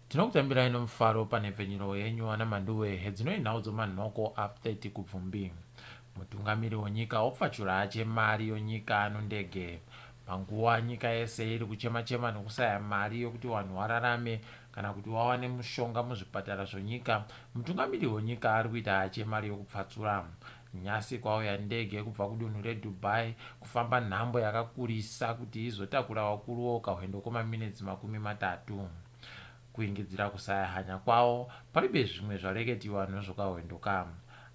Tinokutambirai nomufaro panhepfenyuro yenyu ana Mhanduwe hedzinoi nhau dzomanhoko a 30 Kubvumbi. Mutungamiri wenyika wopfachura ache mari yonyika nondege. Panguva nyika yese iri kuchema chema nokusaya mari yokuti vanhu wararame kana kuti wawane mushonga muzvipatara zvonyika, mutungamiri wenyika ari kuita ache mari yokupfatsura. Nyasi kwauya ndege kubva kudunhu reDubai kufamba nhambo yakakurisa kuti izotakura wakuruwo kahwendo komaminetsi 30. Kuingidzira kusaya hanya kwawo, paribe zvimwe zvareketiwa nozvokahwendo ka.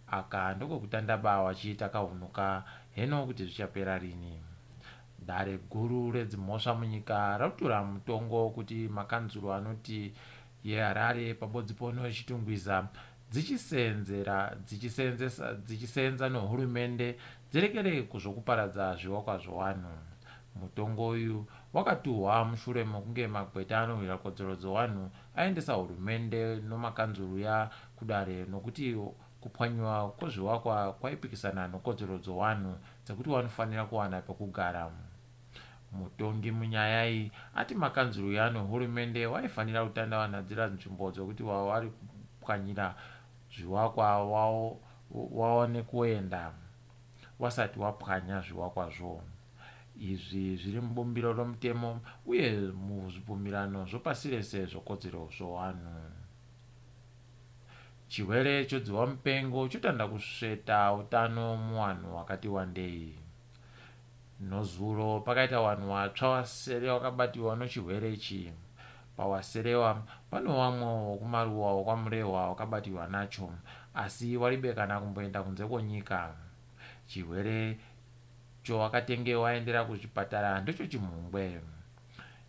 Aka ndokokutandaba wachiita kahunuka heno kuti zvichapera rini. Dare guru redzimhosva munyika ratura mutongo kuti makanzuru anoti yeHarare pabodzi pono Chitungwiza dzichiseenzera dzichiseenzesa dzichiseenza nohurumende dzirekere kuzvokuparadza zvivakwa zvowanhu. Mutongo uyu wakatuhwa mushure mokunge magweta anorwira kodzero dzowanhu aendesa hurumende nomakanzuru ya kudare nokuti kupwanyiwa kwozvivakwa kwaipikisana nokodzero dzowanhu dzekuti wanofanira kuwana pekugara. Mutongi munyaya iyi ati makanzuru ya nohurumende waifanira kutanda wanhadzira nzvimbo dzokuti wavari kupwanyira zvivakwa wawane kuenda wasati wapwanya zvivakwazvo. Izvi zviri mubumbiro romutemo uye muzvibvumirano zvopasi rese zvokodzero zvowanhu. Chihwere chodzihwa mupengo chotanda kusveta utano muwanhu wakati wandei. Nozuro pakaita wanhu watsva wasere wakabatiwa nochihwere ichi. Pawaserewa pane wamwe wokumaruwa wokwaMurehwa wakabatiwa nacho asi waribe kana kumboenda kunze kwonyika. Chihwere chowakatenge waendera kuchipatara ndochochimhungwe.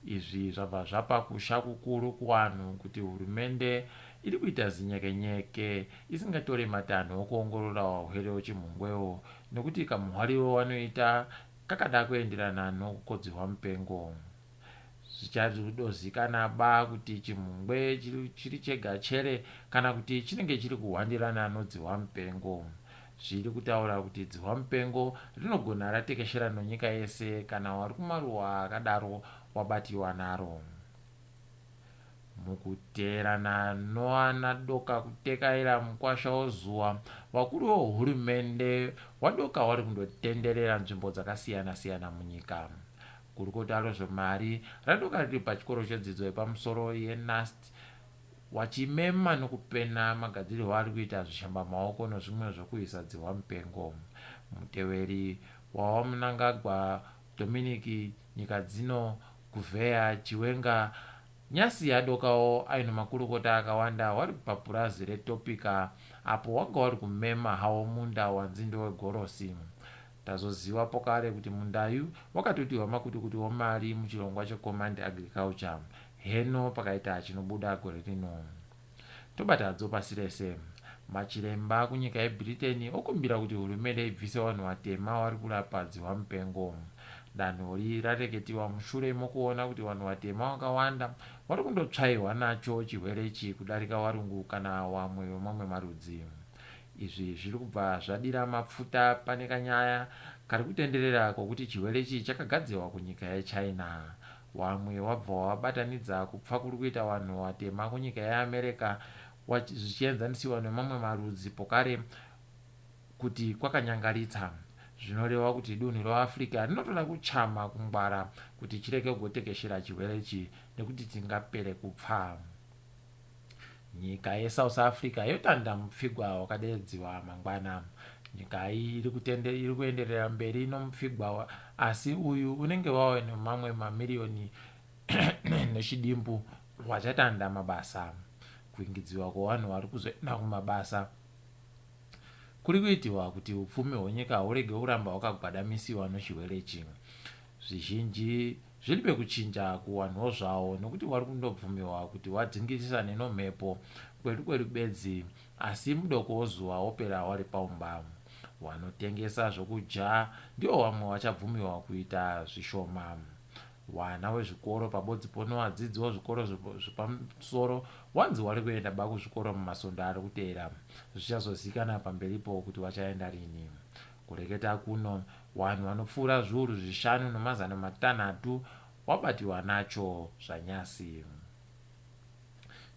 Izvi zvabva zvapa kusha kukuru kuwanhu kuti hurumende iri kuita zinyekenyeke isingatore matanho okuongorora wahwere wechimhungwewo nokuti kamuhwariro wanoita kakada kuenderana nokukodzihwa mupengo. Zvichadozikana ba kuti chimhungwe chiri chega chere kana kuti chinenge chiri kuhwandirana nodzihwa mupengo. Zviri kutaura kuti dzihwa mupengo rinogona ratekeshera nonyika yese kana wari kumaruwa akadaro wabatiwa naro. Mukuteerana noana doka kutekaira mukwasha wozuwa, wakuru wohurumende wadoka wari kundotenderera nzvimbo dzakasiyana siyana munyika. Gurukota rezvemari radoka riri pachikoro chedzidzo yepamusoro yeNUST wachimema nokupena magadzirirwo ari kuita zvishambamaoko nozvimwe zvokuisa dzihwa mupengo. Muteveri waVaMnangagwa, Dominic Nyikadzino Guvheya Chiwenga, nyasi yadokawo aino makurukota akawanda wari papurazi reTopika apo wanga wari kumema hawo munda wanzi ndowegorosi. Tazoziwa pokare kuti mundayu wakatotiwa makutukutu omari muchirongwa cheCommand Agriculture. Heno pakaita chinobuda gore rino. Tobatadzo pasi rese. Machiremba kunyika yeBritain okumbira kuti hurumende ibvise vanhu vatema vari kurapa dzihwa mupengo. Danhori rareketiwa mushure mokuona kuti vanhu vatema vakawanda vari kundotsvairwa nacho chirwere ichi kudarika varungu kana wamwe vemamwe marudzi. Izvi zviri kubva zvadira mapfuta pane kanyaya kari kutenderera kokuti chirwere ichi chakagadzirwa kunyika yeChina. Wamwe wabva wabatanidza kupfa kuri kuita vanhu vatema kunyika yeAmerica zvichienzanisiwa nemamwe marudzi pokare kuti kwakanyangaritsa. Zvinoreva kuti dunhu reAfrica rinotoda kuchama kungwara kuti chirege kugotekeshera chirwere ichi nekuti tingapere kupfa. Nyika yeSouth Africa yotanda mupfigwa wakaderedziwa mangwana. Nyika iyi iri kuenderera mberi nomupfigwa asi uyu unenge wave nemamwe mamiriyoni nechidimbu wachatanda mabasa. Kuingidziwa kwevanhu vari kuzoenda kumabasa kuri kuitiwa kuti upfumi hwenyika hurege kuramba hwakagwadamisiwa nochirwere ichi. Zvizhinji zviri pekuchinja kuwanhuwo zvawo nokuti wari kundobvumiwa kuti wadzingirisane nomhepo kweru kweru bedzi asi mudoko wozuva wopera wari paumba. Wanotengesa zvokudya ndiwo wamwe wachabvumiwa kuita zvishoma. Wana wezvikoro pabodzi pono wadzidzi wozvikoro zvepamusoro wanzi wari kuenda ba kuzvikoro mumasondo ari kuteera. Zvichazozikana pamberipo kuti wachaenda rini. Kureketa kuno, wanhu wanopfuura zviuru 5 600 wabatiwa nacho zvanyasi.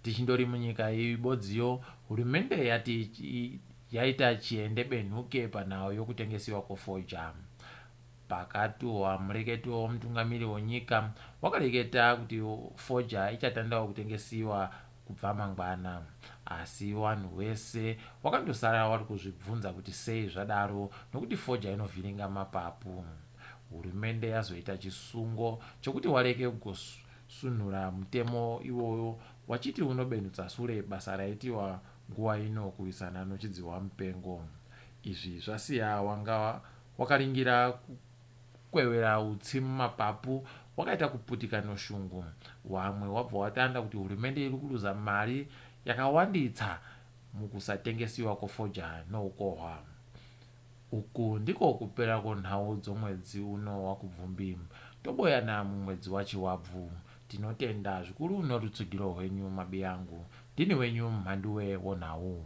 Tichindori munyika ibodziyo, hurumende yati yaita chiende benhuke panhau yokutengesiwa kwofoja. Pakatuhwa mureketo womutungamiri wenyika wakareketa kuti foja ichatandawo kutengesiwa kubva mangwana. Asi wanhu wese wakandosara wari kuzvibvunza kuti sei zvadaro nokuti foja inovhiringa mapapu. Hurumende yazoita chisungo chokuti wareke kugosunhura mutemo iwoyo wachiti unobenutsa sure basa raitiwa nguva ino kurwisana nochidzihwa mupengo. Izvi zvasiya wanga wakaringira kukwevera utsi mumapapu wakaita kuputika noshungu. Wamwe wabva watanda kuti hurumende iri kuruza mari yakawanditsa mukusatengesiwa kwofoja noukohwa. Uku ndiko kupera kwenhau dzomwedzi uno waKubvumbi. Toboyana mumwedzi waChiwabvu. Tinotenda zvikuru norutsigiro rwenyu mabiyangu. Ndini wenyu Mhanduwe wonhau.